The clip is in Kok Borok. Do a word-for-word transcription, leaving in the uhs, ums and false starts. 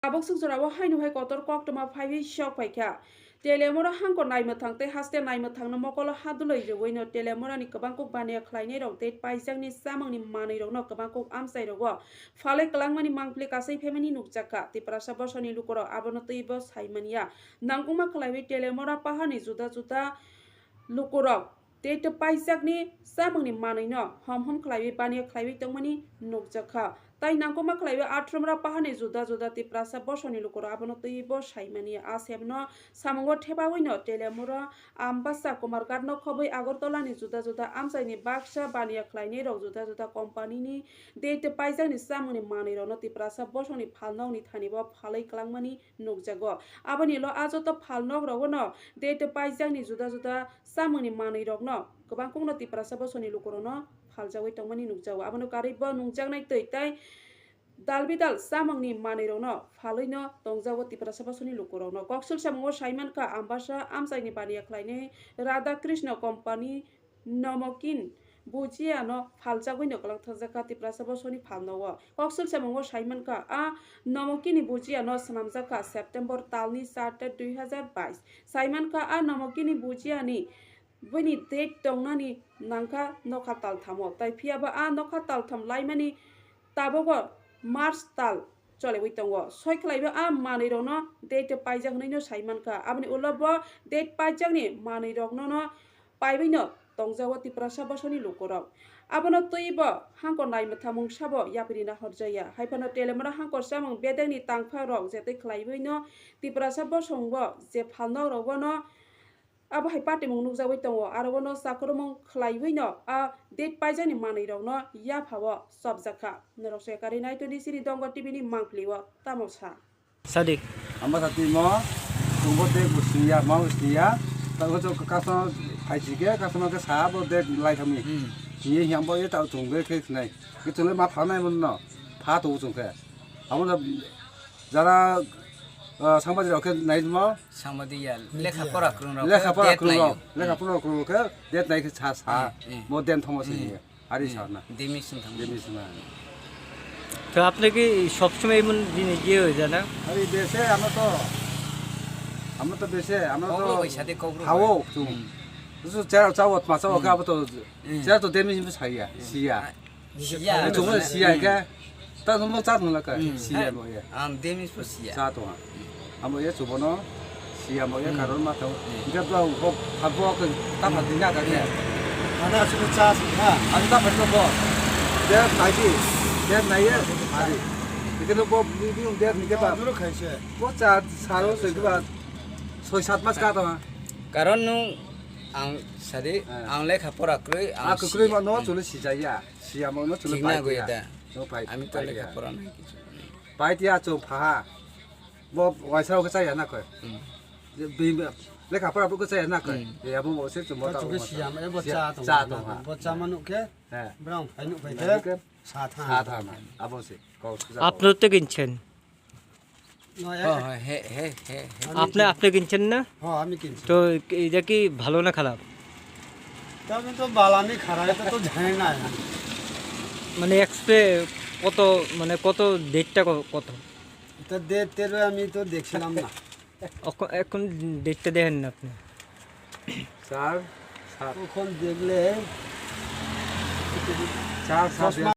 Tabuk swk jorao haino hai kotor koktwma phaiwi sok phaikha. Telemura hangkor naimwthang tei haste naimwthangno mokolo ha duloi rwino Telemurani kwbang kok baniya khlainairok date paijakni chamungni manwirokno kwbang kok amchairogo phalwi kwlangmani mangpili kasai phaimani nukjakha. Tiprasa bosongni lukurok abono twibo saimanya. Nangkukma khlaiwi Telemura paharni juda juda lukurok date paijakni chamungni manwino hom hom khlaiwi baniya khlaiwi tongmani nukjakha. Tai nangkukma khlaiwi Athramura paharni juda juda Tiprasa bosongni lukurok abono twibo saimanya. A sebno samungo thepawino Telemura, Ambasa, Kumarghat no khobwi Agartala ni juda juda amchaini baksa baniya khlainairok juda juda company ni date paijakni chamungni manwirokno Tiprasa bosongni phalnokni thani bo phalwi kwlangmani nukjago. Aboni ulo a joto phalnokrogono date paijakni juda juda chamungni manwirokno kwbang kokno Tiprasa bosongni lukurokno phaljagwi tongmani nukjago. Abono karwi bo nungjaknai twi tei dal bidal chamungni manwirokno phalwino tongjago Tiprasa bosongni lukurokno. Koksil samungo saimankha, Ambasa amchaini baniya khlainai Radha Krishna company Nomokin Bhujia no phaljagwino kwlangthakjakha Tiprasa bosongni phalnao. Koksil samungo saimankha, a Nomokini Bhujia no swnamjakha September talni char ta dui hazar bais. Saimankha, a Nomokini Bhujia ni bini date tongnani nangkha nokha talthamo, tai phiyaba a nokha taltham laimani tabogo March tal choliwi tongo. Soi khlaiwi a manwirokno date paijak hwnwi no saimankha. Aboni ulo bo date paijakni manwirokno no paiwi no tongjago Tiprasa bosongni lukurok. Abono twibo hangkor naimwthang mungsa bo yapri na horjaya. Haiphano Telemura hangkor chamung bedekni tangphakrok jetwi khlaiwi no Tiprasa bosong bo je phalnokrok bono abo hai patimung nukjagwi tongo, aro bono chakrwmung khlaiwi no a date paijakni manwirokno yaphao chopjakha. Norok se karwi nai twenty siri Dongor T V ni mangpili o tamo sa. Sadik. Amba sati mo, tungbo dek bo siya, mau siya, ta ucho customer phai sike, customer ke sa bo dek lai thami. Hmm. Siye hiam bo ye ta tung be ke sinai. Ke chule ma pha nai mon no, pha to chung ke. Amo na jara, ah, sambadi rok ke nai mo. Sambadi ya, lekha pora kwrwng rok. Lekha pora kwrwng rok, lekha pora kwrwng rok ke, date nai ke sa, sa, hmm, hmm, mo den thomo sini. Hmm. Ari, hmm, sarna. Demi sung thang. Demi sung na. তো আপনি কি সবসময় এমন জিনিস ইয়ে হয়ে যায় না? Ari bese, amra to, amra to bese, amra to kokro bai sade kokro hao bai. Chung. Hmm. Su chera chawat ma chawat ka to. Hmm. Chera to demi sung saya, hmm, siya. Siya. Itu mo siya ka. Ta mo cha thang la ka. Hmm. Siya mo ya. Ang demi sung siya. Cha to. Amo ye chubono siya mo ye, hmm, karon ma tong. Hmm. Hingke bro bo pha bo ke ta pha dinga ka ke. Hmm. Mana asli cha sih, ha. Asli ta pha bo. Dia nai di. Dia nai ye. Hari. Hingke bo bi bi dia hingke ba. Dulu khai se. Bo cha saro se ba. Soi sat mas ka tong. Karon nung ang sadi, ha, ang lekha pora kwrwi, ang aku kwrwi siya. Ma no, hmm, chuli sijaya. Siya mo no chuli pai dia. Thik na goi da. No pai. Ami to lekha pora nai kichu. Pai dia chu pha. Bo waisa ko chaya na koi. Hmm. Lekha pora bo ko chaya na koi. Hmm. Ya bo mo se chu mo ta. Chuke siya ma, e bo cha tong. Cha tong ha. Bo cha ma nuk ke. He. Brown phai nuk phai ke. Sa tha. Sa tha na. Abo se. Ko. আপনি তো কিনছেন? No, e. হ্যাঁ, হ্যাঁ, হ্যাঁ, হ্যাঁ, হ্যাঁ। আপনি, আপনি কিনছেন না? হ্যাঁ, আমি কিনছি। তো এটা কি ভালো না খারাপ? তা আমি তো বালা নি খারাপ, এটা তো জানি না আমি। মানে এক্সপে কত, মানে কত ডেটটা ক-, কত? এটা ডেট টেট আমি তো দেখছিলাম না। অখ-, এখন ডেটটা দেখেন না আপনি। চার, সাত। ওখান দেখলে চার, সাত।